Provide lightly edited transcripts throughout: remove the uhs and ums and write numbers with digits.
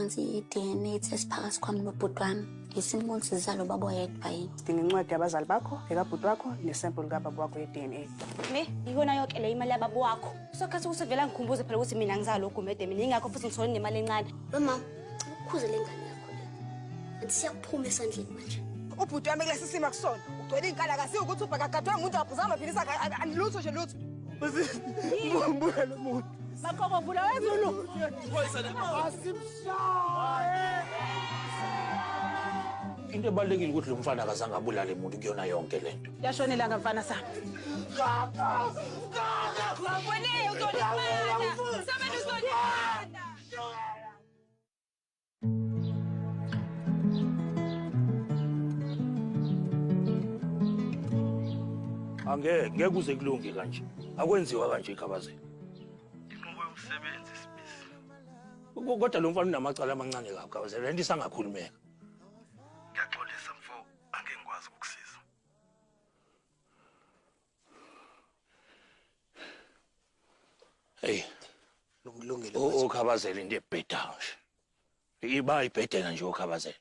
ukwenza i-DNA test phakathi kwami nobhuti wami. Ngisimona sizalo baba oyedwa yini. Sidinga incwadi yabazali bakho, ekabhuti wakho nesample kababa wakho ye-DNA. Me, iyona yonke le imali yababa wakho. Sokhathi ukuthi vele ngikhumbuze phela ukuthi mina ngizalo uGumede mina ingakho futhi ngithole nemali encane. Mama, ukhuze lengane yakho le. Athi siyakuphuma esandleni manje. Ubhuti wami kulesi simo akusona. Ugcwele inkalakasi ukuthi ubhakagadwe umuntu waphuza amaphilisi akhe lutho nje lutho. Mbuka lo muntu. Makobo vula wezulu. Asimshaye. Into ebalulekile ukuthi lo mfana akazange abulale umuntu kuyona yonke lento. Yashona ilanga mfana sami. Wena uzolimala. Sabeni uzolimala. Angeke kuze kulunge kanje. Akwenziwa kanje ikhabazela. Inqubo yomsebenzi sibisi. Kodwa lo mfana unamacala amancane kabi Khabazela, lento isangakhulumeka. Ngiyaxolisa mfo, angeke ngikwazi ukukusiza. Hey, lungile. Okhabazela into ebhedayo nje. Iba ibhedela nje okhabazela.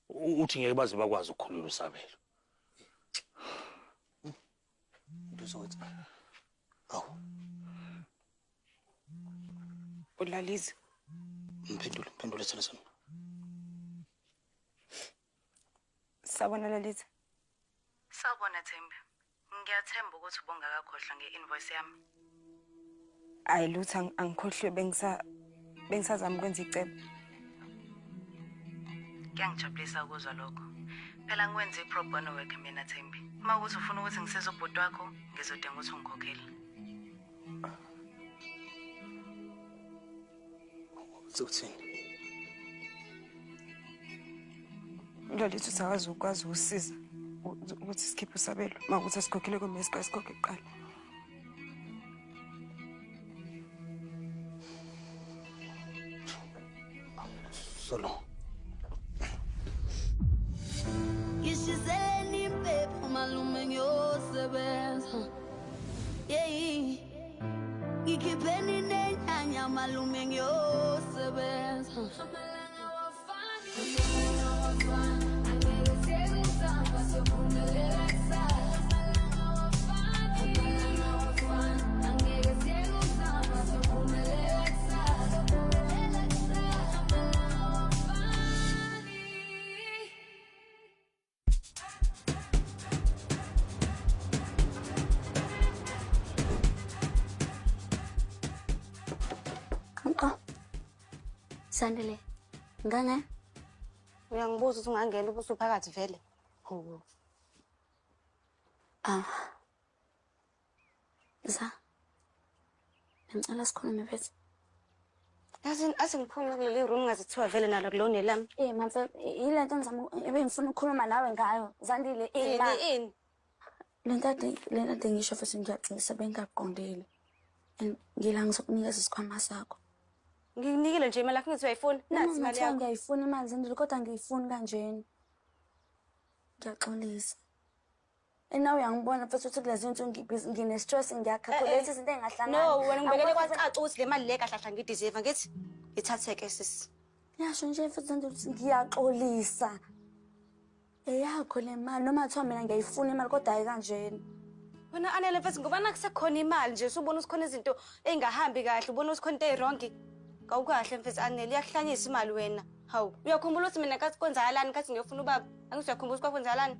Uthi ngeke baze bakwazi ukukhulula usabelo. Awu. Ulaliza. Mphendule sona sami. Sawubona Laliza. Sawubona Thembi. Ngiyathemba ukuthi ubungakakhohlwa nge-invoice yami. Ayi lutho angikhohliwe bengisazama ukwenza icebo. Kuyangijabulisa ukuzwa lokho. Phela ngikwenza i-pro bono work mina Thembi. Uma ukuthi ufuna ukuthi ngisize ubhuti wakho, ngizodinga ukuthi ungikhokhele. Uthini? Lalitha usakazi ukwazi ukusiza ukuthi sikhiphe usabelo. Uma ukuthi asikhokhele kumele siqale sikhokhe kuqala. Solo. Ngishiseleni impepho malume ngiyosebenza. Yeah. Ngikhipheni nenyanya malume ngiyosebenza. Amalanga awafani, amalanga awafani. Angeke siyekuzama siyophumelela kusasa. Amalanga awafani, amalanga awafani. Angeke siyekuzama siyophumelela kusasa. Siyophumelela kusasa. Amalanga awafani. Sandile, ngane? Uyangibuza ukuthi ungangena ubusuphakathi vele. Ah. Za. Ngicela sikhulume mfethu. Yazi asingiphume kuleli room ngazithiwa vele nalo kulona lami. Eh mfethu, ile nto ngizama ebengifuna ukukhuluma nawe ngayo. Zandile, ini. Lento ade ngisho futhi ngiyaxolisa bengingaqondile. And ngila ngizokunikeza isikhwama sakho. Ngikunikile nje imali yakho ngithi uyayifuna. Nathi imali yakho. Ngiyayifuna imali Zandile kodwa ngiyifuni kanjena. Ngiyaxolisa. And now uyangibona futhi ukuthi kulezi zinto ngibhizi ngine stress ngiyacalculate izinto engahlangani. No, wena ngibekele kwacaca ukuthi le mali le kahle kahle ngideserve ngithi ithatheke sisi. Ngiyasho nje futhi Zandile ukuthi ngiyaxolisa. Eyakho le mali noma kuthiwa mina ngiyayifuna imali kodwa hayi kanjena. Wena Anele mfethu ngoba nakusekhona imali nje usubona ukuthi khona izinto engahambi kahle, ubona ukuthi khona into eyirongi. Awukahle mfethu Anele, iyakuhlanyisa imali wena. Hawu, uyakhumbula ukuthi mina kathi kwenzakalani kathi ngiyofuna ubaba? Angithi uyakhumbula ukuthi kwakwenzakalani?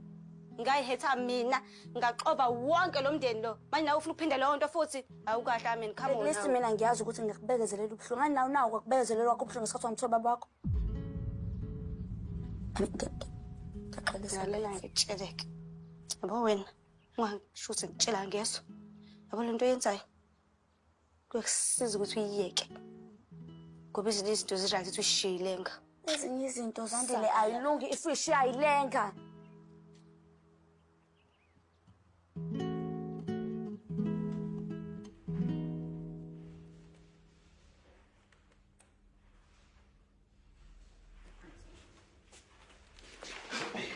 Ngayihetha mina, ngaxoba wonke lo mndeni lo. Manje nawe ufuna ukuphinda leyo nto futhi? Awukahle Amen, come on. At least mina ngiyazi ukuthi ngiyakubekezelela ubuhlungu. Ngani nawe nawo kwakubekezelela kwakho ubuhlungu ngesikhathi wamthola baba wakho. Ngiyaxolisa. Lalela ngikutsheleke. Yabo wena, ungasho ukuthi ngitshela ngeso. Yabo le nto oyenzayo kuyokusiza ukuthi uyiyeke. Ngoba ezinye izinto zirathi ukuthi uyishiye ilenga. Ezinye izinto Zandile ayilungi if uyishiya ilenga.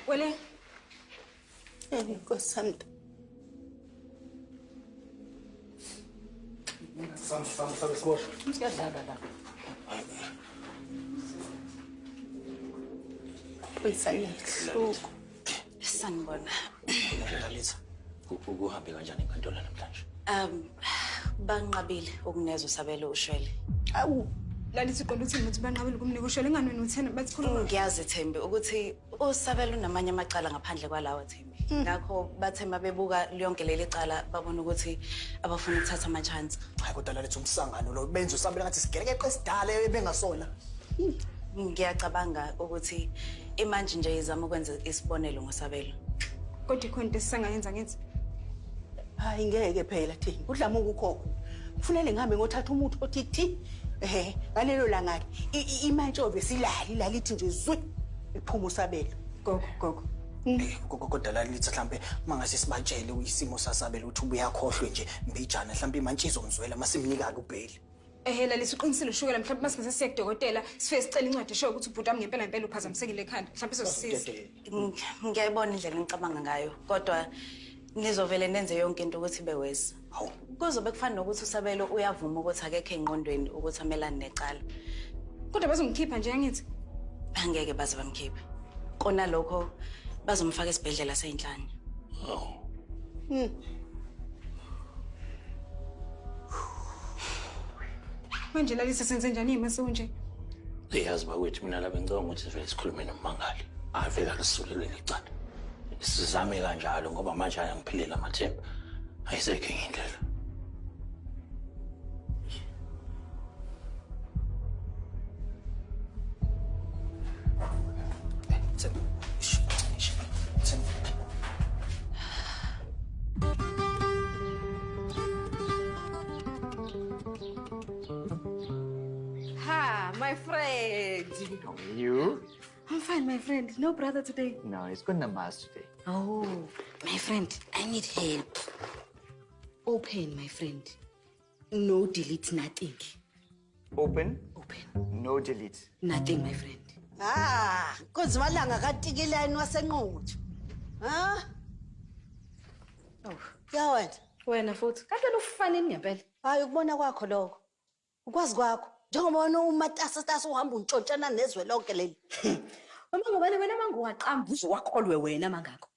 Wele. Nkosi yami. Sam siboshwa. Siyadlala la. Ngiyaxolisa kabuhlungu. Sanibona. Lalitha, ukuhambe kanjani enkantolo namhlanje? Banqabile ukunezwa uSabelo ushwele. Awu, Lalitha uqonda uthini ukuthi banqabile ukumnika ushwele ingani wena uthena bathi khuluma. Ngiyazi Thembi ukuthi uSabelo unamanye amacala ngaphandle kwalawa Thembi. Ngakho bathe mabebuka lonke leli cala babona ukuthi abafuna ukuthatha ama chance. Hayi kodwa Lalitha umsangano lo benza uSabelo ngathi sigeleke esidala ebengasona. Ngiyacabanga ukuthi imanje nje izama ukwenza isibonelo ngoSabelo. Kodwa ikhona into esisangayenza ngithi. Hayi ngeke phela Thembi, udlamuka ukhona. Kufanele ngihambe ngothatha umuthi othi thi. Ehhe, ngalelo langa ke imantshove silali lalithi nje zwi iphuma uSabelo. Gogo, gogo. Kodwa Lalitha mhlambe mangase sibatshele isimo saSabelo ukuthi ubuyakhohlwe nje mbijana mhlambe imantshi izomzwela masimnika ke ubheli. Ehhe Lalitha uqinisile ushukela mhlawumbe masingase siye kudokotela sifike sicela incwadi eshoyo ukuthi ubhuti wami ngempela ngempela uphazamisekile ekhanda mhlawumbe izosisiza. Ngiyayibona indlela engicabanga ngayo kodwa nizovele nenze yonke into ukuthi ibe wesa. Kuzobe kufana nokuthi uSabelo uyavuma ukuthi akekho engqondweni ukuthi amelane necala. Kodwa bazomkhipha nje angithi? Angeke baze bamkhiphe. Kona lokho bazomfaka esibhedlela seyinhlanya. Manje Lalitha senze njani mase unje? Uyazi bakwethu mina la bengicabanga ukuthi sivele sikhulume nommangali. Avele alisulelwe lecala. Sizame kanjalo ngoba manje ayangiphilela amathemba. Ayisekho enye indlela. Ha, my friend. How are you? I'm fine, my friend. No brother today. No, he's got namaz today. Oh, my friend, I need help. Open, my friend. No delete, nothing. Open? Open. No delete. Nothing, my friend. Ah, kunzima langa katikilani wasenquthu. Ha? Oh, ya wena. Wena futhi. Kanti wena ufaneni ngempela. Hayi ukubona kwakho lokho. Ukwazi kwakho. Njengoba wena umatasatasa uhamba untshontshana nezwe lonke leli. Mama ngobani wena manguwaqamba uzowakholwe wena mangakho.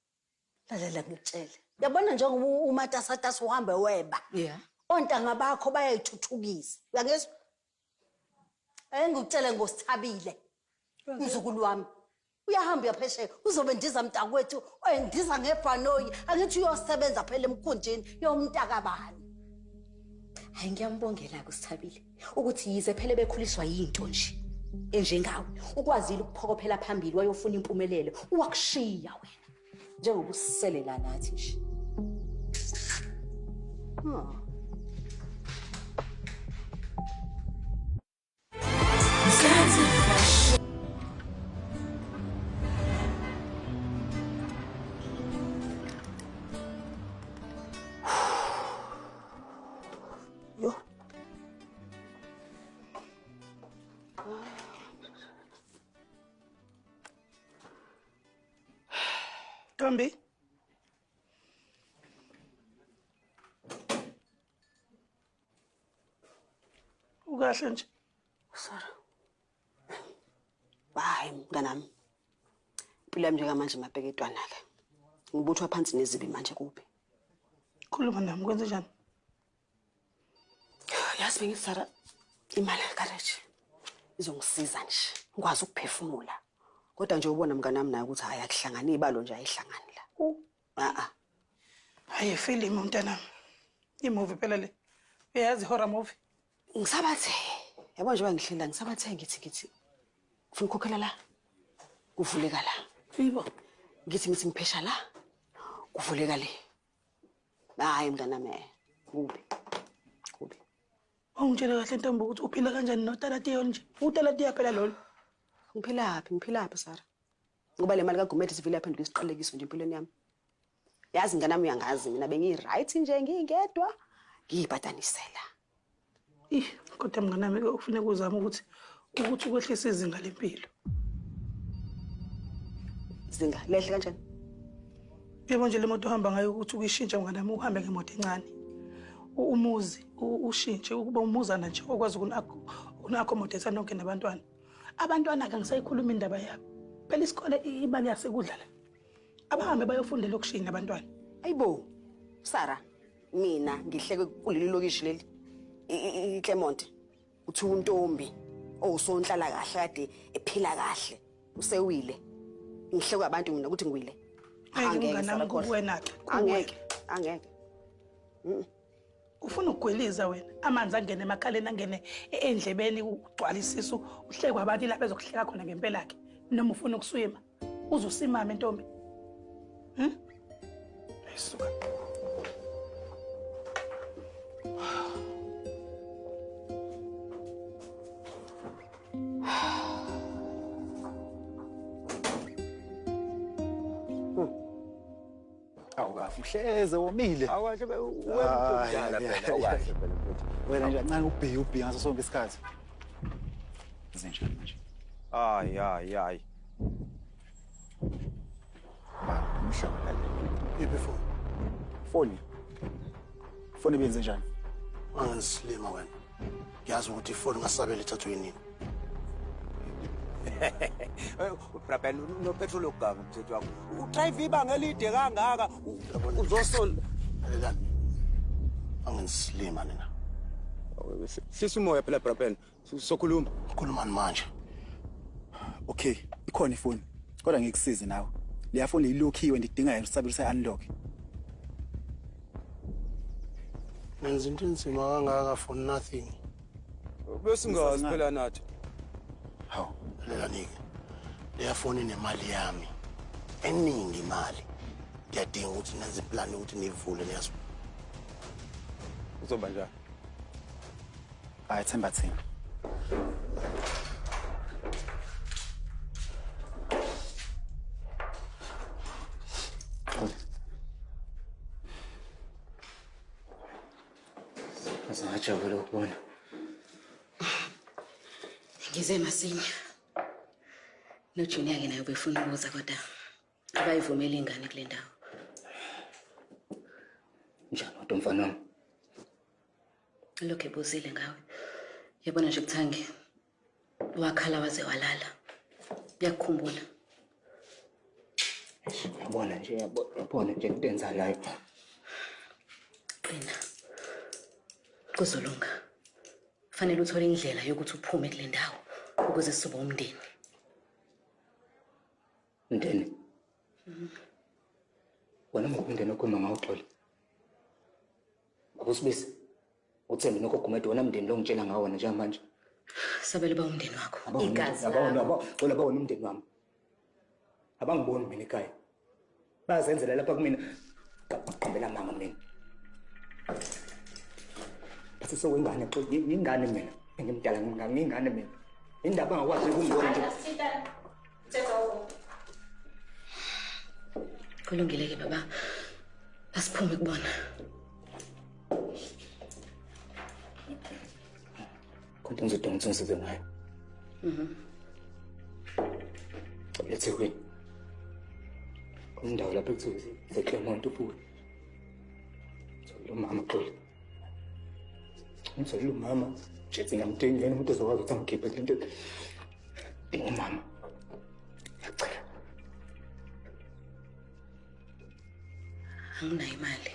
Lalela ngikutshele. Yabona njengoba umatasatasa uhambe weba. Yeah. Ontanga bakho bayayithuthukisa. Uyangizwa? Engikutshele ngoSithabile. Umzukulu wami. Uyahamba uyaphesheya uzobe ndiza mntakwethu endiza ngebhanoyi angithi uyosebenza phela emkhunjini yomntakabani. Hayi ngiyambongela kuSithabile ukuthi yize phela bekhuliswa yinto nje enjengawe ukwazile ukuphokophela phambili wayofuna impumelelo uwakushiya wena njengoba usiselela nathi nje. Ntombi. Ukahle nje. Sorry. Hayi mnganami. Impilo yami njengamanje mabheketwana ke. Ngibuthwa phansi nezibi manje kuphi? Khuluma nami kwenze njani? Yazi bengithi Sara imali egarage izongisiza nje. Ngikwazi ukuphefumula. Kodwa nje ubona mnganami naye ukuthi hayi akuhlangani ibalo nje ayihlangani la. A. Hayi film mntanami. Imovie phela le. Uyazi horror movie. Ngisabathe. Yabo nje bangihlela ngisabathe ngithi ngifuna ukukhokhela la. Kuvuleka la. Fibo. Ngithi ngiphesha la. Kuvuleka le. Hayi mntanami. Kubi. Kubi. Ungitshela kahle ntombi ukuthi uphila kanjani notalatiyo nje. Utalatiya phela lolo. Ngiphilaphi Sara? Ngoba le mali kaGumede sivile yaphenduka isiqalekiso nje empilweni yami. Yazi mnganami uyangazi mina bengiyi-right nje ngingedwa ngiyibhadanisela. Ih, kodwa mnganami ke kufuneka uzame ukuthi ukwehlisa izinga lempilo. Izinga lehle kanjani? Yebo nje le moto uhamba ngayo ukuthi ukuyishintshe mnganami uhambe ngemoto encane. Umuzi ushintshe ukuba umuzana nje okwazi ukuna-accommodate nonke nabantwana. Abantwana ke ngisayikhuluma indaba yabo. Phela isikole imali yasekudla la. Abahambe bayofunda elokishini abantwana. Ayibo, Sara, mina ngihleke kuleli lokishi leli. iClermont. Uthi untombi owusonhlala kahle kade ephila kahle. Usewile. Ngihleke abantu mina ukuthi ngiwile. Angeke mnganami kuwena ke. Angeke, angeke. Ufuna ukugwiliza wena. Amanzi angene emakhaleni angene endlebeni ugcwala isisu uhlekwa abantu lapha ezokuhleka khona ngempela ke. Noma ufuna ukuswima. Uzosimama intombi. Ayisuka. Uhleze womile. Awukahle wena phela awukahle phela mfethu. Wena nje kancane ubhi ngaso sonke isikhathi. Izinjani manje? Hayi hayi hayi. Ba, umhlobo la. Iphi phone? Phone. Phone ibenze njani? Angisilima wena. Ngiyazi ukuthi ifoni ngasabela ithathwe yini. Braben no petrol okuganga umthetho wakho. Udrive ibanga elide kangaka uzosola. Lalelani. Angisilima nina. Sisa umoya phela Braben. Sokhuluma. Khulumani manje. Okay, ikhona ifoni. Kodwa ngikusize nawe. Leya phone ilokhiwe ndidinga yena usabela usayi unlock. Nenza into enzima kangaka for nothing. Besingazi phela nathi. Hawu, lalelani-ke. Leya foni inemali yami. Eningi imali. Ngiyadinga ukuthi nenze iplani ukuthi niyivule niyazi. Uzoba njani? Hayi themba thina. Ngajabula ukubona. Ngize masinya. NoJunior ke naye ubefuna ukuza kodwa abayivumeli ingane kule ndawo. Njani kodwa mfana wami? Lokho ebuzile ngawe. Yabona nje kuthangi wakhala waze walala. Uyakukhumbula. Yabona nje yabona nje into enzalayo. Qina. Kuzolunga. Fanele uthole indlela yokuthi uphume kule ndawo ukuze sizoba umndeni. Umndeni? Wena ngumndeni okhuluma ngawo Xoli. Akusibisi. Uthembe nokugumede wena mndeni lo ngitshela ngawo wena njengamanje. Sabele ba umndeni wakho. Igazi. Abawona Xoli abawona umndeni wami. Abangiboni mina ekhaya. Bazenzela lapha kumina. Qambela mama mina. Sisowengane Xoli ingane mina engimdala ngingane mina. Indaba angakwazi ukungibona nje. Kulungile ke baba. Asiphume kubona. Kodwa ngizodinga ukuthi ngisize ngayo. eThekwini. Indawo lapho ekuthiwa iseClermont ubuye. Ngithola umama Xoli. Ngithola umama. Nje ngiyamdinga yena umuntu ozokwazi ukuthi angikhiphe kule nto. Dinga umama. Ngiyacela. Anginayo imali.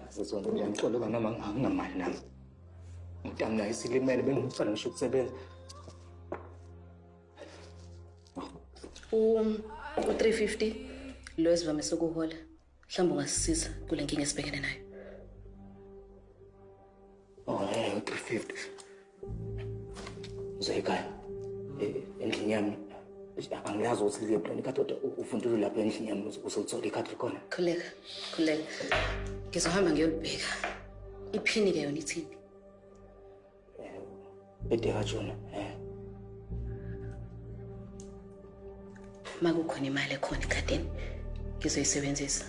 Sizonto ngiyamxola noma ngingamali nami. Umntana naye isilimele bengimsala ngisho ukusebenza. U350 lo esivamise ukuhola. Mhlawumbe ungasisiza kule nkinga esibhekene nayo. Oh, u350. Uzoyikhaya endlini yami. Angiyazi ukuthi liye ikhadi kodwa ufundile lapha endlini yami uzolithola ikhadi likhona. Khuleka, khuleka. Ngizohamba ngiyolibheka. Iphini ke yona ithini? Bede kajona, Makukhona imali ekhona ekhadini, ngizoyisebenzisa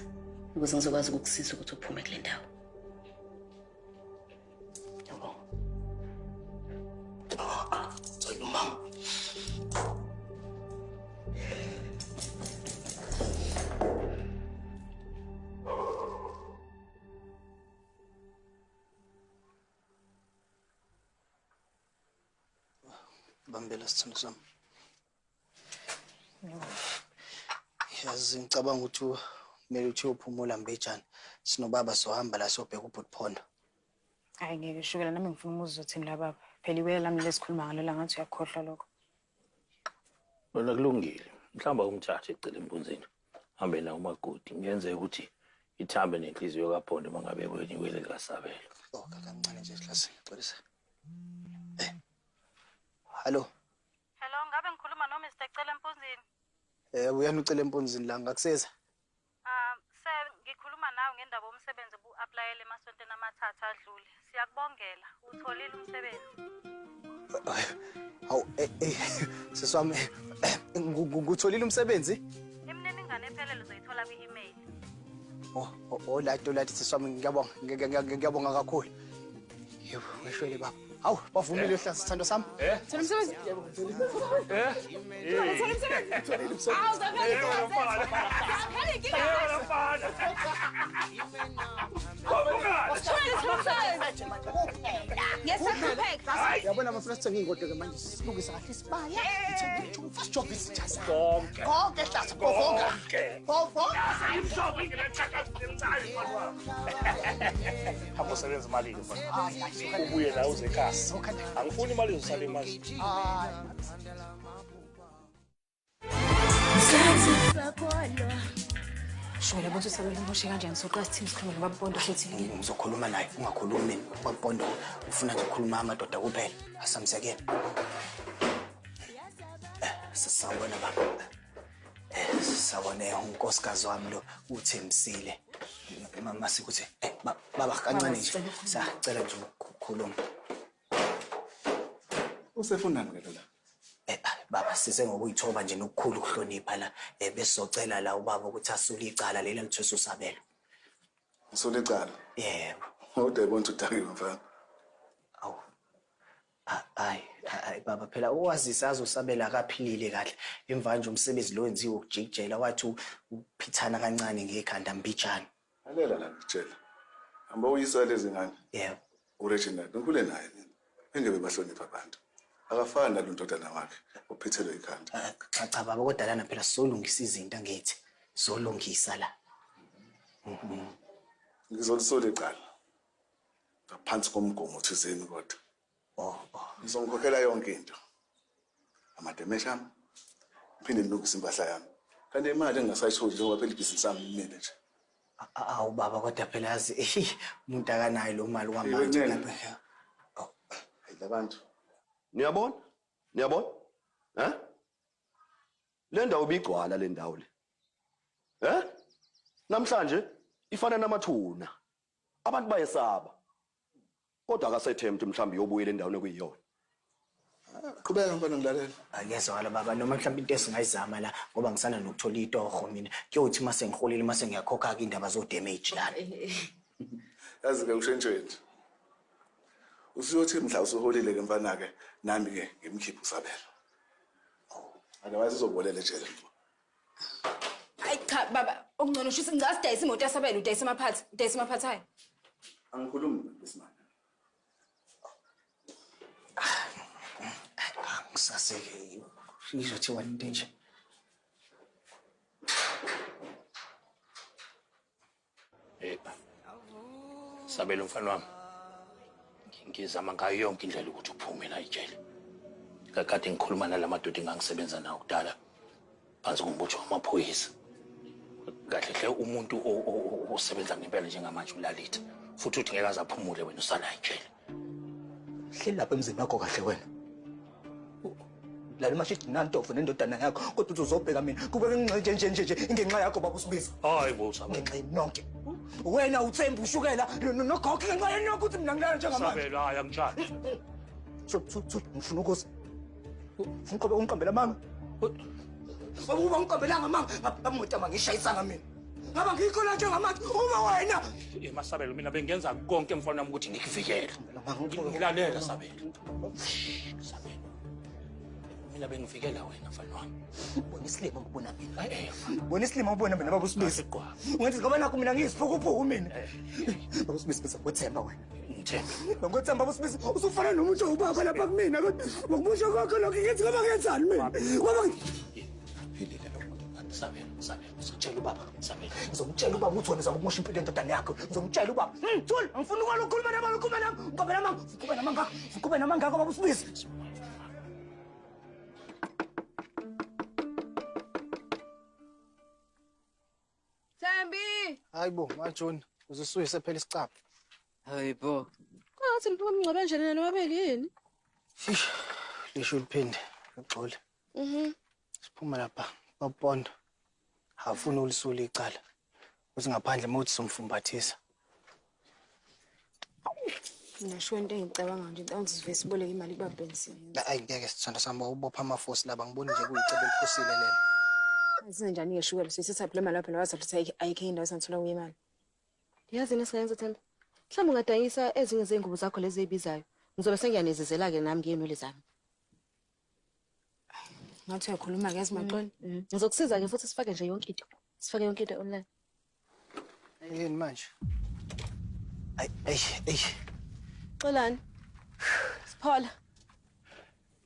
ukuze ngizokwazi ukukusiza ukuthi uphume kule ndawo. Yabo. Thola umama. Bambela sithando sami. Yazi ngicabanga ukuthi kumele uthi uyophumula mbejana. Sinobaba sohamba la sobheka ubhutphondo. Hayi ngeke shukela nami ngifuna umuzwa uthini la baba. Phela iwele lami lesikhuluma ngalo la ngathi uyakhohlwa lokho. Wena kulungile. Mhlawumbe umthathe ecele empunzini. Hambe nawo umakoti. Kungenzeka ukuthi ithambe nenhliziyo kaPhondo mangabe kwenye iwele likaSabelo. Oh, kancane nje hlase ngixolisa. Hallo. Hello, ngabe ngikhuluma no Mr. Cele Mpunzini? Uyani uCele Mpunzini la ngakusiza? Sir, ngikhuluma nawe ngendaba yomsebenzi obu-applyele emasontweni amathathu adlule. Siyakubongela, utholile umsebenzi. Hawu, sisi wami, ngutholile umsebenzi? Imininingwane ephelele uzoyithola kwi-email. Oh, lati sisi wami, ngiyabonga, ngiyabonga kakhulu. Yebo, ngishwele baba. Hawu, bavumile hlasi sithando sami. Thola umsebenzi. Thola umsebenzi. Hawu, Yabona mafuna sithenge iy'ngodo-ke manje silungisa kahle isibaya. Sijove isitha Konke. Konke hlasi bovonga. Bovonga. Hamba usebenza imali-ke mfana. Ubuye la uze ekhaya. Angifuni imali izosala emazi. Shukela bona usabela umoshe kanjani soqala sithini sikhuluma nobaba Pondo sothini? Ngizokhuluma naye ungakhulumi mina. Ubaba Pondo ufuna nje ukukhuluma amadoda kuphela. Asamsekele. Sisawubona baba. Sisawone unkosikazi wami lo uThembisile. Mama sikuthi baba kancane nje. Sacela nje ukukhuluma. Usefundani ke la? Baba size ngokuyithoba nje nokukhulu ukuhlonipha la besizocela la ubaba ukuthi asule icala leli alithwesa uSabelo. Usule icala? Yebo. Kodwa yibona ukuthi udakiwe mfana. Awu. Hayi baba phela uwazisa azosabela akaphilile kahle. Emva nje umsebenzi lo wenziwe ukujikijela wathi uphithana kancane ngekhanda mbijana. Lalela la ngikutshela. Hamba uyisa lezi ngane. Yebo. Original ngikhule naye mina. Engebe bahlonipha abantu. Akafani nalo ndodana wakhe uphithelwe ikhanda. Cha baba kodwa lana phela sizolungisa izinto angithi. Sizolungisa la. Ngizolisola icala. Ngaphansi komgomo thizeni kodwa. Oh. Ngizongikhokhela yonke into. Amademesha ami. Ngiphinde ngilungise impahla yami. Kanti imali engingasayitholi njengoba phela ibhizinisi lami limile nje. Awu baba kodwa phela yazi umuntu akanayo lo mali kwamanje lapha. Hayi labantu. Niyabona? Niyabona? Eh? Le ndawo ibigcwala le ndawo le. Eh? Namhlanje ifana namathuna. Abantu bayesaba. Kodwa akasethembi mhlawumbe yobuyela endaweni ekuyiyona. Qhubeka mfana ngilalela. Akuyezwakala baba noma mhlawumbe into esingayizama la ngoba ngisana nokuthola itoho mina. Kuyothi mase ngiholile mase ngiyakhokha ke indaba zo damage lana. Yazi ke ushentshe nje. Usuyothi mhla usuholile ke mfana ke nami ke ngimkhiphe uSabelo. Otherwise uzobolela ejele. Hayi cha baba okungcono ushisa ngicela sidayise imoto yaSabelo udayise amaphathi udayise amaphathi hayi. Angikhulumi besimanje. Angisaseke izothiwa into nje. Sabelo mfana wami. Ngizama ngayo yonke indlela ukuthi uphume la ejele. Kakade ngikhuluma nalamadoda engangisebenza nawo kudala phansi kombutho wamaphoyisa. Kahle hle umuntu osebenza ngempela njengamanje uLalitha. Futhi uthi ngeke aze aphumule wena usala ejele. Hleli lapha emzini wakho kahle wena. Lalo mashidi nantofo nendodana yakho kodwa uthi uzobheka mina kube nginxe nje nje nje ingenxa yakho baba uSibizo. Hayi bo Sabelo. Ngenxa yonke. Wena uThemba ushukela nogogo ngenxa yenu ukuthi mina ngilala njengamanje. Sabelo hayi angitshali. So ngifuna ukuza. Ufuna ungiqambela amanga? Baba uba ungiqambelanga amanga ngabamotama ngishayisanga mina. Ngaba ngikho la njengamanje uma wena. Masabelo mina bengenza konke mfana wami ukuthi ngikuvikele. Ngilalela Sabelo. Sabelo. Mina bengivikela wena mfana wami. Bona isilima ubona mina. Bona isilima ubona mina baba uSibisi. Ungenza ngoba nakho mina ngiyisiphukuphuku mina. Baba uSibisi ngizokuthemba wena. Ngithembe. Ngokuthemba baba uSibisi usufana nomuntu owubaba lapha kumina kodwa ngokumusha kwakho lokho ngithi ngoba ngenzani mina. Ngoba philile lo muntu. Sabelo, Sabelo, ngizokutshela ubaba, Sabelo. Ngizomtshela ubaba ukuthi wena uzama ukumosha impilo yendodana yakho. Ngizomtshela ubaba. Thula, angifuni ukwalo ukhuluma nami, ukhuluma nami. Ngiqobe namanga, ngiqobe namanga, ngiqobe namanga baba uSibisi. Thembi! Hayibo, maJoni, uzosuyise phela isicapha. Hayibo. Kwathi niphuma emngcwabeni nje nina nobabili yini? Lisho liphinde, uxole. Siphuma lapha, bapondo. Afuna ulisula icala. Uthi ngaphandle mawuthi somfumbathisa. Ngisho into engicabanga nje, ngicabanga ukuthi sivele siboleke imali kubaBenson. Hayi ngeke sithanda sami ubopha amafosi laba ngiboni nje kuyicebo eliphusile lelo. Azinjani ke shukela sisithatha le mali lapha la wathi ayikho indawo esangithola kuyo imali. Yazi nesingayenza Thembi. Mhlawumbe ungadayisa ezinye zezingubo zakho lezi ezibizayo. Ngizobe sengiyanezezela ke nami ngeenwele zami. Ngathi uyakhuluma ke yazi Maxolo. Ngizokusiza ke futhi sifake nje yonke into. Sifake yonke into online. Yini manje? Ay ay ay. Xolani. Siphola.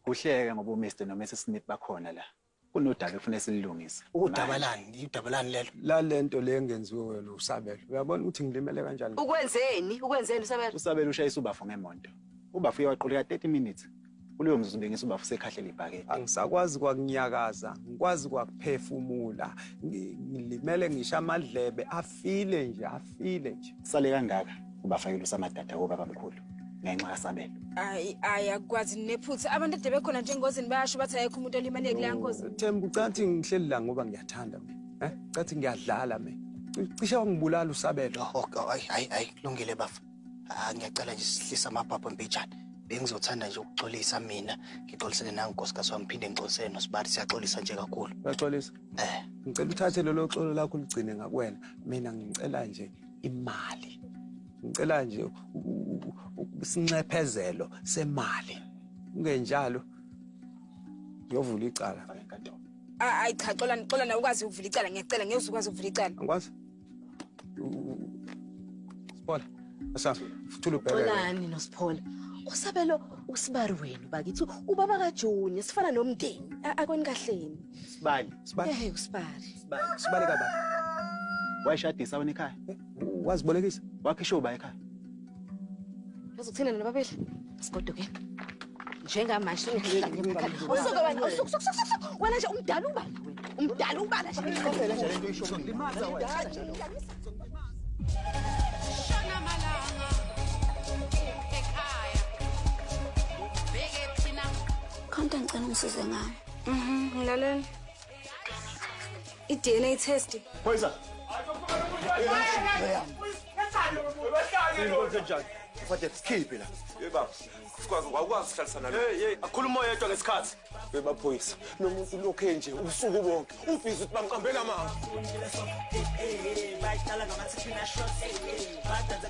Kuhleke ngoba uMr no Mrs Smith bakhona la. Kunodaba ekufanele sililungise. Udaba lani? Udaba lani lelo? La lento le engenziwe wena uSabelo. Uyabona ukuthi ngilimele kanjani? Ukwenzeni? Ukwenzeni uSabelo? uSabelo ushayisa ubafu ngemonto. Ubafu uyaqoleka 30 minutes. Kuleyo mzuzu bengisa ubafu sekhahlela ibhakede. Angisakwazi kwakunyakaza, ngikwazi kwakuphefumula. Ngilimele ngisho amadlebe afile nje, afile nje. Sale kangaka ubafakela usamadada obaba mkhulu ngenxa kaSabelo. Ayi ayi akwazi nephutha abantu ade bekhona njengozini bayasho bathi ayikho umuntu olimale kule nkosi. Themba ucathi ngihleli la ngoba ngiyathanda mina. Cathi ngiyadlala mina. Cishe wangibulala uSabelo. Hayi hayi hayi kulungile bafa. Ngiyacela nje sihlisa amaphaphu mbijana. Bengizothanda nje ukuxolisa mina, ngixolisele nankosikazi wami phinde ngixolisele noSibari, siyaxolisa nje kakhulu. Uyaxolisa? Ngicela uthathe lelo xolo lakho uligcine ngakuwena. Mina ngicela nje imali. Ngicela nje isinxephezelo semali. Kungenjalo ngiyovula icala. Ayi cha Xolani, Xolani awukwazi ukuvula icala, ngiyacela ngeke uzukwazi ukuvula icala. Angikwazi? Siphola. Asa, futhula ubheke. Xolani noSiphola. uSabelo usibari wenu bakithi ubaba kaJoni sifana nomndeni akoni kahleni. Sibali. Sibali. Usibari. Sibali. Sibali kababa. Wayishadisa wena ekhaya? Wazibolekisa? Wakhisha uba ekhaya? Uzokuthina nobabili? Sigoduke. Njengamanje usuke wena usuke wena nje umdala ubala wena. Umdala ubala nje. Shona malanga ekhaya ubheke thina. Khonto ngicela ungisize ngayo. Ngilalela. I-DNA test. Phoyisa. Sikhiphe la. Hey baba, sikwazi awukwazi ukuhlalisana lo. Hey hey, akhuluma oyedwa ngesikhathi. Hey baphoyisa, nomuntu lokho nje usuku bonke ubhizi ukuthi bamqambela amanga. Bayidlala ngama-thina shots, badansa.